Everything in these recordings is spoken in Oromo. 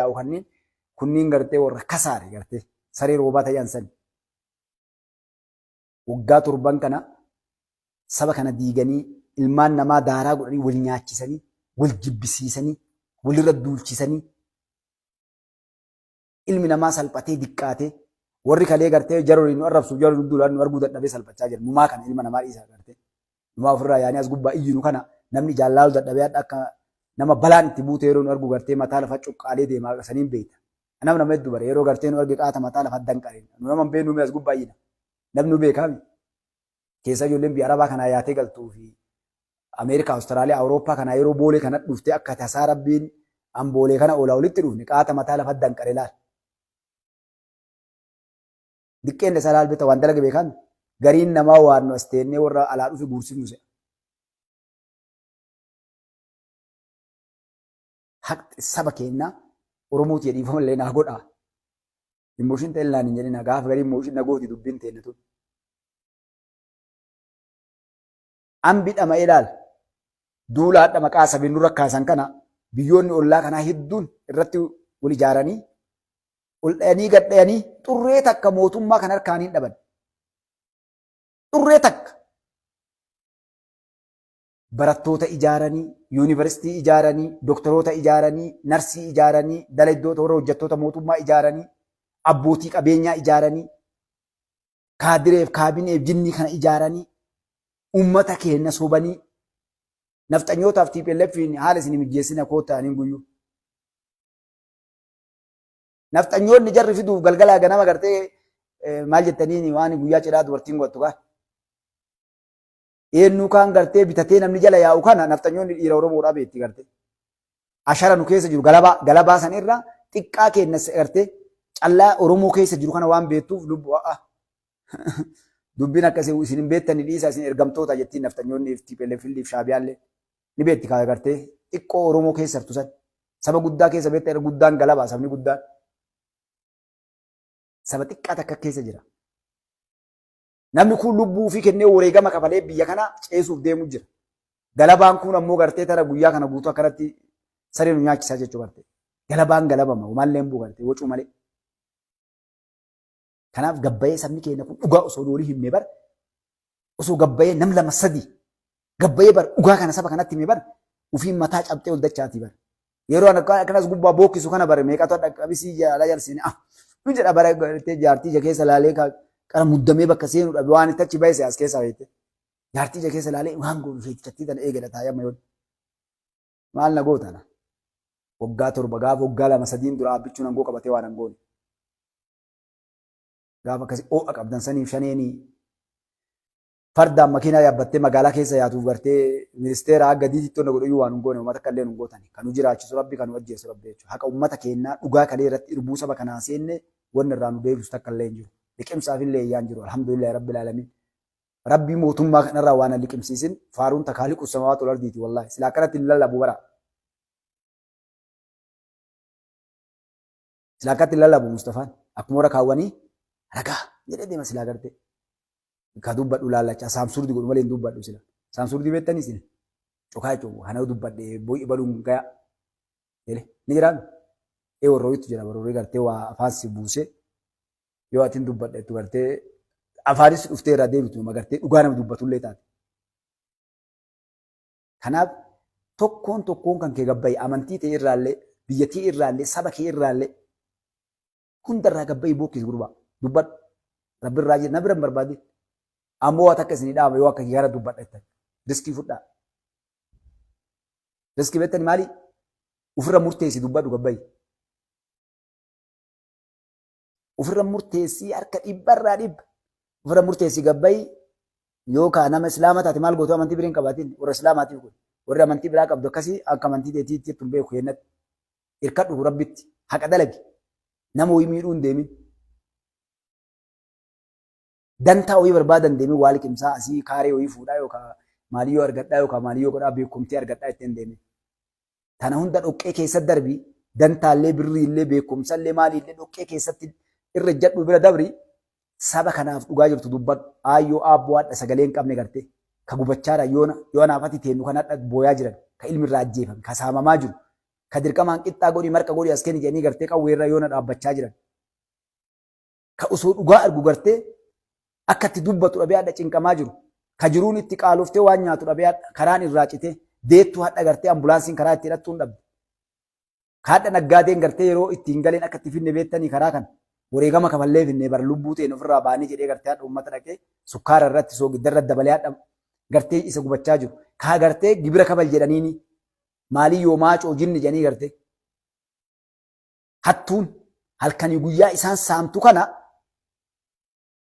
yaa'u kanneen kunniin gartee warra kasaare gartee saree roobaa ta'an sani. Waggaa 7n kana saba kana diiganii ilmaan namaa daaraa godhanii wal nyaachisanii wal jibbisiisanii walirra duulchisanii ilmi namaa salphatee diqqaatee warri kalee gartee jaroon nu arrabsuuf jaroon nu duulaan nu arguu dadhabee salphachaa jira. Numaa kana ilma namaa dhiisaa gartee. Numaa ofirraa yaanii as gubbaa iyyinu kana namni ijaan laaluu dadhabee hadha akka nama balaan itti buute yeroo nu argu gartee mataa lafa cuqqaalee deemaa saniin beekta. Nama nama hedduu bare yeroo gartee nu arge qaata mataa lafa danqareen. Nu nama hin beeknu as gubbaa iyyina. Namni nu beekaami. Keessa ijoolleen biyya Arabaa kanaa yaatee galtuu fi Ameerikaa, Awustiraaliyaa, Awurooppaa kanaa yeroo boolee kana dhuftee akka tasaa rabbiin an boolee kana oolaa walitti dhufne qaata mataa lafa danqare laal. Diqqeen isaa laal beekta waan dalage beekaami. Gariin namaa waan nu as teennee warra alaa dhufe guursifnu se'a. Haqxi saba keenyaa Oromooti jedhiifama illee naa godhaa. Emotion ta'e laan hin jedhina gaafa garii emotion na gooti dubbiin teenna tun. Ambi dhama ilaal duula hadha maqaa sabiin nurra kaasan kana biyyoonni ollaa kanaa hedduun irratti wal ijaaranii ol dhayanii gad dhayanii xurree takka mootummaa kan harkaan hin dhaban. Xurree takka. Barattoota ijaaranii, yuunivarsiitii ijaaranii, doktoroota ijaaranii, narsii ijaaranii, dalagdoota warra hojjettoota mootummaa ijaaranii, abbootii qabeenyaa ijaaranii, kaadireef kaabineef jinnii kana ijaaranii, uummata keenya sobanii, nafxanyootaaf TPLF'n haala isin mijeessina koottaa aniin guyyuu. Nafxanyoonni jarri fiduuf galgalaa ganama gartee maal jettaniin waan guyyaa cidhaa dubartiin godhattu kaa. Eenyu kaan gartee bitatee namni jala yaa'u kana nafxanyoonni dhiira Oromoodhaa beetti gartee. Ashara nu keessa jiru galabaa galabaa san irra xiqqaa keenya gartee callaa Oromoo keessa jiru kana waan beektuuf lubbu a'a. Dubbiin akkasii isin hin beektani dhiisaa isin ergamtoota jettiin nafxanyoonni TPLF fi Shaabiyaallee ni beetti kaa gartee xiqqoo Oromoo keessa jirtu san. Saba guddaa keessa beekta irra guddaan galabaa sabni guddaan. Saba xiqqaa takka keessa jira. Namni kun lubbuu ofii kennee wareegama kafalee biyya kana ceesuuf deemu jira. Galabaan kun ammoo gartee tana guyyaa kana guutuu akkanatti saree nu nyaachisaa jechuu gartee. Galabaan galabama homaallee hin bu'u gartee wacuu malee. Kanaaf gabbayee sabni keenya kun dhugaa osoo walii himne bar osoo gabbayee nam lama sadi gabbayee bar dhugaa kana saba kanatti hime bar ufiin mataa cabxee ol dachaatii bar. Yeroo an akkanas gubbaa bookkisu kana bare meeqatu hadha qabisii jaalaa jalsiine ah nu jedha bara gartee jaartii ija keessa laalee qara muddamee bakka seenu dhabe waan itti achi bahese as keessaa beekte. Jaartii ija keessa laalee waan goonu sheetichattii tana eegala taa'ee amma yoon. Maal na goota na? Waggaa 7 gaafa waggaa 2 sadiin dura abbichuun angoo qabatee waan angoone. Gaafa akkasii oo'a qabdan saniif shaneenii fardaan makiinaa yaabbattee magaalaa keessa yaatuuf gartee ministeera haga diititti onna godhu iyyuu waan hin goone uummata akka illee hin gootani. Kan nu jiraachisu rabbi kan nu ajjeesu rabbi jechuudha. Haqa uummata keenyaa dhugaa kalee irratti irbuu saba kanaa seenne wanni irraa nu deebisu takka illee hin jiru. Liqimsaaf illee iyyaan jiru. Alhamdulillahi rabbil aalamiin. Rabbii mootummaa kanarraa waan hin liqimsiisin faaruun takaaliqu samawaatu ardiiti wallaahi. Silaa akkanatti hin lallabu bara. Silaa akkatti hin lallabu Mustafaan. Akkuma warra kaawwanii ragaa jedhee deema silaa gartee. Ka dubbadhu laallachaa saamsurdi godhu malee hin dubbadhu sila. Saamsurdii beektanii isin? Cokaa jechuun kana yoo dubbadhe boo'i baluun gaya. Jedhe ni jiraami. Ee warra wayiitu jira warra wayii gartee waa afaan si buusee yoo atin dubbadha jettu gartee afaanis dhuftee irraa deebitu nama gartee dhugaa nama dubbatullee taate. Kanaaf tokkoon tokkoon kan kee gabba'i amantii ta'e irraallee biyya kee irraallee saba kee irraallee hundarraa gabba'i bookkisi gurbaa dubbadhu. Rabbi irraa jira na bira hin barbaadin. Ammoo waa takka isinii dhaama yoo akka kee kana dubbadha jettan. Riskii fudhaa. Riskii beektani maali? Ofirra murteessi dubbadhu gabba'i. Ofirra murteessii harka dhibbarraa dhibba. Ofirra murteessi gabba'i yoo kaa nama islaama taate maal gootu amantii biraa hin qabaatin warra islaamaatiif kun warri amantii biraa qabdu akkasii akka amantii teetiitti jettu hin beeku kennatti. Irkadhu rabbitti haqa dalagi nama wayii miidhuu hin deemin. Dantaa wayii barbaadan deemin waa liqimsaa asii kaaree wayii fuudhaa yookaan maaliyyoo argadhaa yookaan maaliyyoo godhaa beekumtii argadhaa ittiin deemin. Tana hunda dhoqqee keessa darbi dantaallee birriillee beekumsallee maaliillee dhoqqee keessatti irra ejjadhu bira dabri saba kanaaf dhugaa jirtu dubbadhu aayyoo aabboo hadha sagalee hin qabne garte ka gubachaadha yoona yoo anaaf ati teennu kan hadha booyaa jiran ka ilmi irraa ajjeefame ka saamamaa jiru. Ka dirqamaan qixxaa godhii marqa godhii as kenni jedhanii gartee qawweerra yoona dhaabbachaa jiran. Ka osoo dhugaa argu gartee akka itti dubbatu dhabee hadha cinqamaa jiru. Ka jiruun itti qaaloftee waan nyaatu dhabee hadha karaan irraa citee deettuu hadha gartee ambulaansiin karaa itti hidhattuu hin dhabde. Ka hadha naggaadeen gartee yeroo itti hin galeen akka itti finne beektanii karaa kana wareegama kafallee finne bara lubbuu ta'een ofirraa baanee jedhee gartee hadha uummata dhaqee sukkaara irratti soogidda irratti dabalee hadha gartee isa gubachaa jiru. Ka gartee gibira kafal jedhaniini maalii yoo maacoo jinni jedhanii gartee hattuun halkanii guyyaa isaan saamtu kana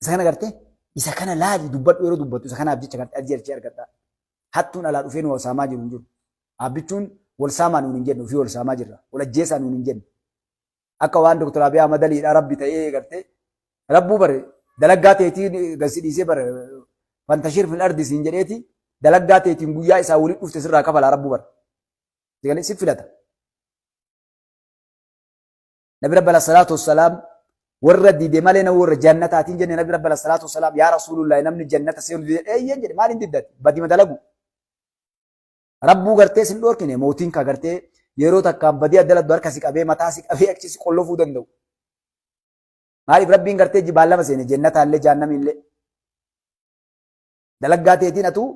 isa kana gartee isa kana laali dubbadhu yeroo dubbattu isa kanaaf jecha gartee ajji achii argadha. Hattuun alaa dhufee nu wal saamaa jiru hin jiru. Abbichuun wal saamaa nuun hin jennu ofii wal saamaa jirra. Wal ajjeesaa nuun hin jennu. Akka waan Dr. Abiy Ahmad Aliidhaa rabbi ta'ee gartee rabbuu bare dalaggaa teetiin gasi dhiisee bare fantashir fil ardi siin jedheeti dalaggaa teetiin guyyaa isaa walitti dhufte sirraa kafalaa rabbuu bare. Sigalee si filata. Nabi Rabbi alayhi salaatu wassalaam warra dide malee nama warra jannataatiin jenne Nabi Rabbi alayhi salaatu wassalaam yaa Rasuulullahi namni jannata seenu dide eeyyeen jedhe maaliin diddati badima dalagu. Rabbuu gartee sin dhoorkine mootiin ka gartee yeroo takkaan badii adda laddu harka si qabee mataa si qabee achi si qollofuu danda'u. Maaliif Rabbiin gartee baallama seene jannataallee jaannamiillee. Dalaggaa teetiin atuu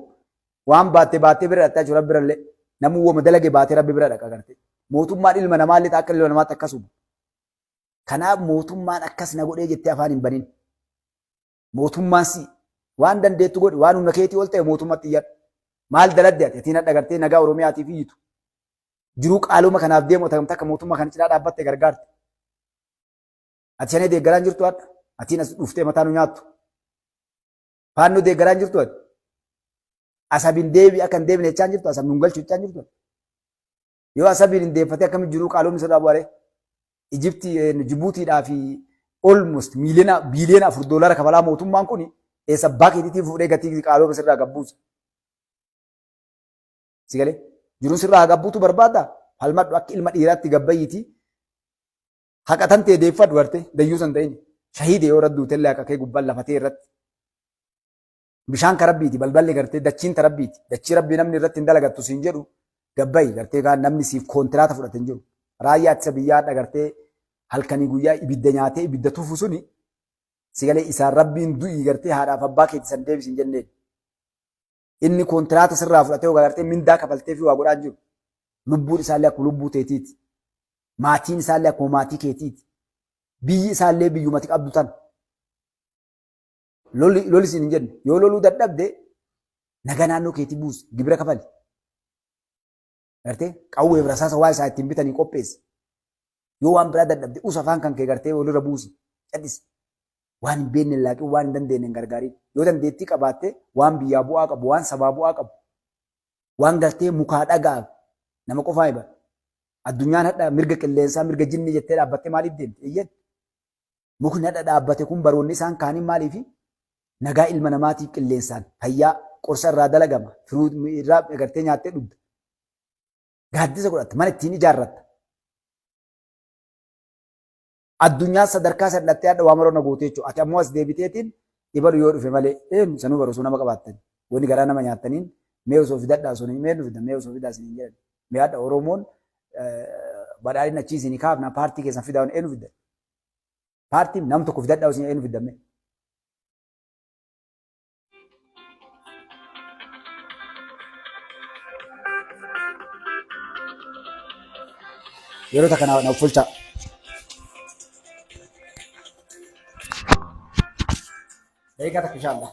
waan baatte baattee bira dhaqxaa jechuudha rabbi birallee. Namuu wama dalage baatee rabbi bira dhaqa gartee. Mootummaan ilma namaallee akka ilma namaatti akkasuma. Kanaaf mootummaan akkas na godhee jettee afaan hin banin. Mootummaan si waan dandeettu godhi waan humna keetii ol ta'e mootummatti iyyadhu. Maal daladde ati atiin hadha gartee nagaa Oromiyaatiif iyyitu. Jiruu qaaloma kanaaf deemu takka mootummaa kana cinaa dhaabbatte gargaarte. Ati shanee deeggaraan jirtu hadha. Atiin as dhuftee mataa nu nyaattu. Faannoo deeggaraa hin jirtu ati. Asabin deebi akka hin deebine jechaa hin jirtu asab nun galchu jechaa hin jirtu ati. Yoo asabiin hin deeffatee akkamitti jiruu qaaloomni sirraa bu'aree? Ijiptii Jibuutiidhaa fi almost miiliyoona biiliyoona 4 doolara kafalaa mootummaan kun eessa abbaa keetiitiin fuudhee gatii qaalooma sirraa gabbuusa. Si galee jiruun sirraa gabbuutu barbaadda falmadhu akka ilma dhiiraatti gabbayyiitii Haqa tan tee deeffadhu garte dayyuu san ta'in shahiide yoo irratti duutellee haqa kee gubbaan lafa tee irratti. Bishaan ka rabbiiti balballi gartee dachiin ta rabbiiti dachii rabbii namni irratti hin dalagattu siin jedhu gabbayi gartee kaan namni siif koontiraata fudhate hin jiru. Raayyaa ittisa biyyaa hadha gartee halkanii guyyaa ibidda nyaatee ibidda tufu suni sigalee isaan rabbiin du'ii gartee haadhaaf abbaa keetti san deebisi hin jenneen. Inni koontiraata sirraa fudhatee hoogaa gartee mindaa kafaltee fi waa godhaa jiru. Lubbuun isaallee akkuma lubbuu teetiiti. Maatiin isaallee akkuma maatii keetiiti. Biyyi isaallee biyyumati qabdu tana. Loli loli siin hin jenne. Yoo loluu dadhabde nagaa naannoo keetii buusi. Gibira kafali. Gartee qawwee fi rasaasa waa isaa ittiin bitanii qopheessi. Yoo waan biraa dadhabde us afaan kan kee gartee walirra buusi. Cadhisi. Waan hin beekne hin laaqin, waan hin dandeenye hin gargaarin. Yoo dandeettii qabaatte waan biyyaa bu'aa qabu, waan sabaa bu'aa qabu, waan gartee mukaa dhagaa nama qofaa hiba. Addunyaan hadha mirga qilleensaa, mirga jinni jettee dhaabbattee maaliif deemti? Eeyyen. Mukni hadha dhaabbate kun baroonni isaan kaaniin maaliifi? Nagaa ilma namaatiif qilleensaan fayyaa qorsa irraa dalagama, firuu irraa gartee nyaattee dhugda. Gaaddisa godhatta, mana ittiin ijaarratta. Addunyaan sadarkaa san dhattee hadha waa maroo na gootee jechuudha. Ati ammoo as deebiteetiin ibalu yoo dhufe malee eenyu sanuu bara osoo nama qabaattani. Wani garaa nama nyaattaniin mee osoo fidadhaa osoo mee nu fida mee osoo fidaa isiniin jedhan. Mee hadha Oromoon badhaadhina achii isinii kaafna paartii keessan fidaa eenyu fidda. Paartiin nam tokko fidadhaa osoo eenyu fidda mee. Yeroo takka na fulchaa. Daqiiqaa takka inshallah.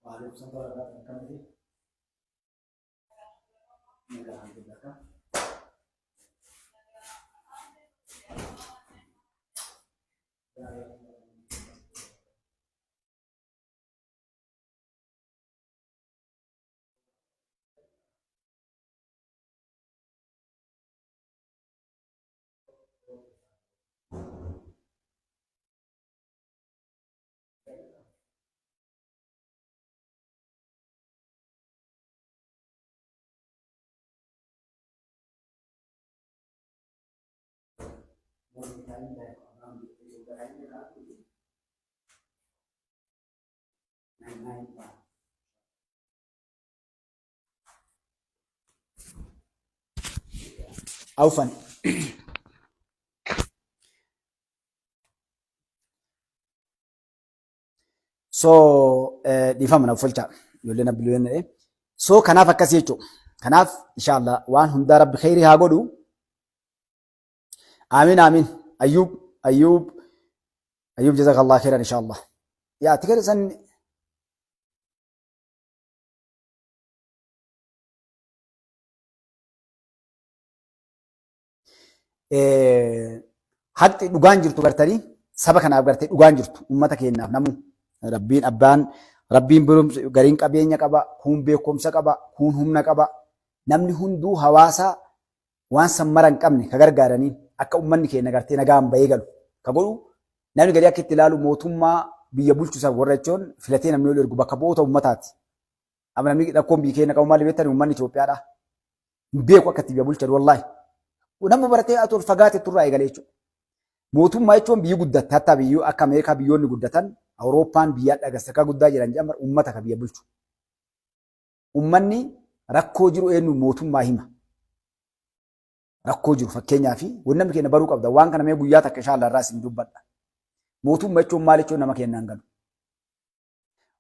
Waalaikum salam warahmatullahi wabarakatuh. Awfan. So dhiifama na uffalchaa ijoollee na bilbilan jedhee. So kanaaf akkasii jechuudha. Kanaaf inshaallah waan hundaa rabbi kheyrii haa godhu. Amiin amiin. Ayyuub Ayyuub Ayyuub jazakallah khairan inshaallah. Yaa tikera san Haqxi dhugaan jirtu gartanii saba kanaaf gartee dhugaan jirtu uummata keenyaaf namu rabbiin abbaan rabbiin birumsa gariin qabeenya qaba kuun beekumsa qaba kuun humna qaba namni hunduu hawaasa waan san mara hin qabne ka gargaaraniin akka uummanni keenya gartee nagaan bahee galu ka godhu namni gadi akka itti ilaalu mootummaa biyya bulchu san warra jechuun filatee namni ol ergu bakka bu'oota uummataati. Amma namni rakkoon biyya keenya qabu maali beektan uummanni Itoophiyaadha. Hin beeku akka itti biyya bulchan wallaahi. Nama baratee ati ol fagaate turraa eegalee jechuudha. Mootummaa jechuun biyyi guddatte hatta biyyi akka Ameerikaa biyyoonni guddatan Awurooppaan biyya dhaga guddaa jiran jedhaman uummata ka biyya bulchu. Uummanni rakkoo jiru eenyu mootummaa hima. Rakkoo jiru fakkeenyaaf wanni namni keenya baruu qabda waan kana mee guyyaa takka inshaAllah irraa isin dubbadha. Mootummaa jechuun maal jechuun nama keenyaan galu.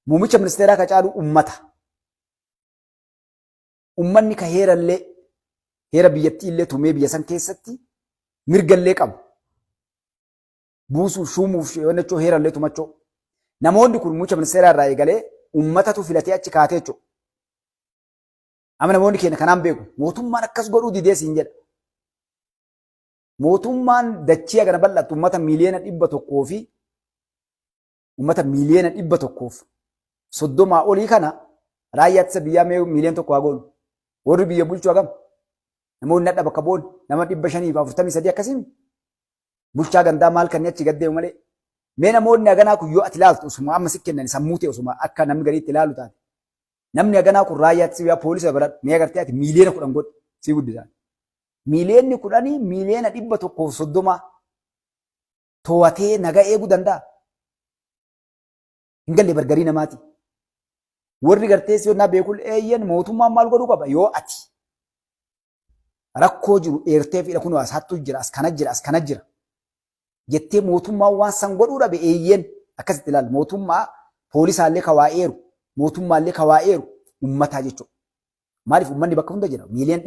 Muummicha ministeeraa ka caalu ummata. Ummanni ka heerallee heera biyyattii illee tumee biyya san keessatti mirgallee qabu. Buusuuf shuumuuf yonnachoo heerallee tumachoo. Namoonni kun muummicha ministeeraa irraa eegalee ummatatu filatee achi kaatee jechuudha. Amma namoonni keenya kanaan beeku. Mootummaan akkas godhuu didee siin jedha. Mootummaan dachee kana bal'attu ummata 100,000,000 fi ummata 130,000,000 olii kana raayyaa ittisa biyyaa mee 1 million haa goonu. Warri biyya bulchu hagam? Namoonni hadha bakka bu'oon nama 543 akkasiin bulchaa gandaa maal kanneen achi gad deemu malee. Mee namoonni haganaa kun yoo ati ilaaltu osuma amma si kennan sammuu ta'e osuma akka namni garii itti ilaalu taate. Namni haganaa kun raayyaa ittisa biyyaa poolisa baradhu mee agartee ati 10 million godhi si guddisaan. 10 million 130 million to'atee nagaa eeguu danda'a. Hin galle bargarii namaati. Warri gartee si yonnaa beekul eeyyen mootummaan maal godhuu qaba yoo ati rakkoo jiru eertee fi kun as hattuu jira as kana jira as kana jira jettee mootummaan waan san godhuu dhabe eeyyen akkasitti ilaali mootummaa poolisaallee ka waa eeru mootummaallee ka waa eeru ummataa jechuudha. Maaliif uummanni bakka hunda jira? 130 million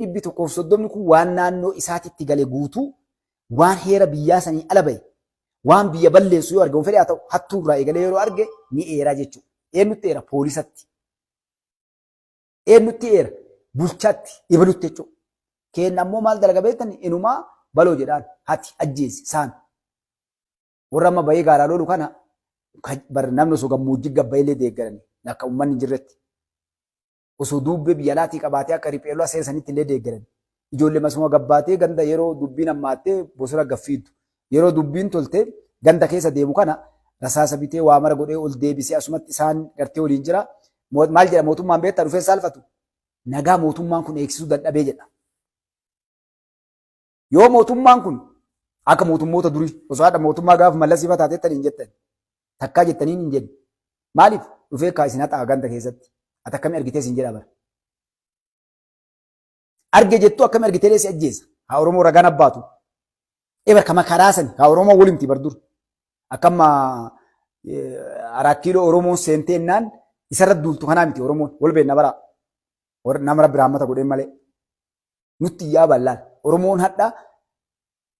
130 million kun waan naannoo isaatitti gale guutuu waan heera biyyaa sanii ala bahe waan biyya balleessu yoo argamu fedhe haa ta'u hattuu irraa eegalee yeroo arge ni eeraa jechuudha. Eenyutti eera? Poolisatti. Eenyutti eera? Bulchaatti, ibalutti jechuudha. Keenna ammoo maal dalaga beektan inumaa baloo jedhaan hati ajjeesi saan. Warra amma bahee gaaraa lolu kana bar namni osoo gammoojjii gabbaillee deeggarani akka uummanni hin jirretti. Osoo duubbee biyya alaatii qabaatee akka riphee lolaa seensanitti illee deeggarani. Ijoollee masuma gabbaatee ganda yeroo dubbiin hammaattee bosona gaffiiddu. Yeroo dubbiin tolte ganda keessa deemu kana rasaasa bitee waa mara godhee ol deebisee asumatti isaan gartee waliin jira. Maal jedha mootummaan beektaa dhufee saalfatu. Nagaa mootummaan kun eegsisuu dadhabee jedha. Yoo mootummaan kun akka mootummoota durii osoo haadha mootummaa gaafa mallasii fataa teettanii hin jettan. Takkaa jettaniin hin jenne. Maaliif dhufee kaa isin haxaa ganda keessatti. Ati akkamii argitee sin jedha bara. Arge jettuu akkamii argitee si ajjeesa. Haa Oromoo ragaan abbaatu. Ebar kama karaa sani haa Oromoo walimti bar dur. Akkamma Araat Kiiloo Oromoon seenteennaan isarra duultu kanaa miti Oromoon wal beekna baraa. Nama rabbi rahmata godheen malee. Nutti iyyaa bal'aan. Oromoon hadha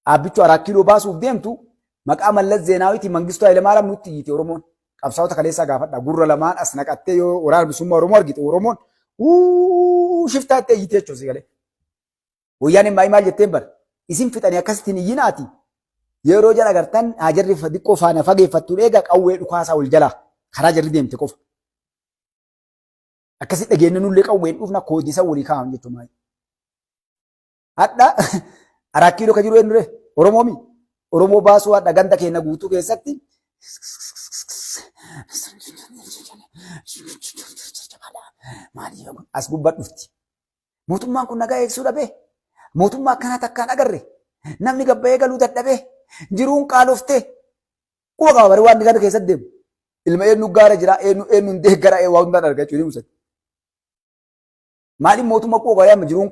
dhaabbichuu Araat Kiiloo baasuuf deemtu maqaa Mallas Zeenaawiitiin Mangistuu Hayilamaariyaam nutti iyyite Oromoon. Qabsaa'ota kaleessaa gaafadha. Gurra lamaan as naqattee yoo waraana bilisummaa Oromoo argite Oromoon uuu shiftaa itti iyyite jechuudha si galee. Wayyaaneen maayii maal jetteen bara? Isin fixanii akkasitti hin iyyinaati. Yeroo jala agartan haa jarri xiqqoo faana fageeffattu eega qawwee dhukaasaa wal jalaa karaa jarri deemte qofa. Akkasi dhageenye nullee qawween dhufna koodii isa walii kaa'am jechuun maali. Hadha Araat Kiiloo ka jiru eenyu ree? Oromoo mi? Oromoo baasuu hadha ganda keenya guutuu keessatti as gubbaa dhufti. Mootummaan kun nagaa eegsisuu dhabee mootummaa akkanaa takkaan agarre namni gabbayee galuu dadhabee jiruun qaaloftee Quba qaba bari waan ganda keessatti deemu. Ilma eenyu gaara jira eenyu eenyu hin deeggara waa hundaan argachuu ni musati. Maaliif mootummaa quba qaba yaama jiruun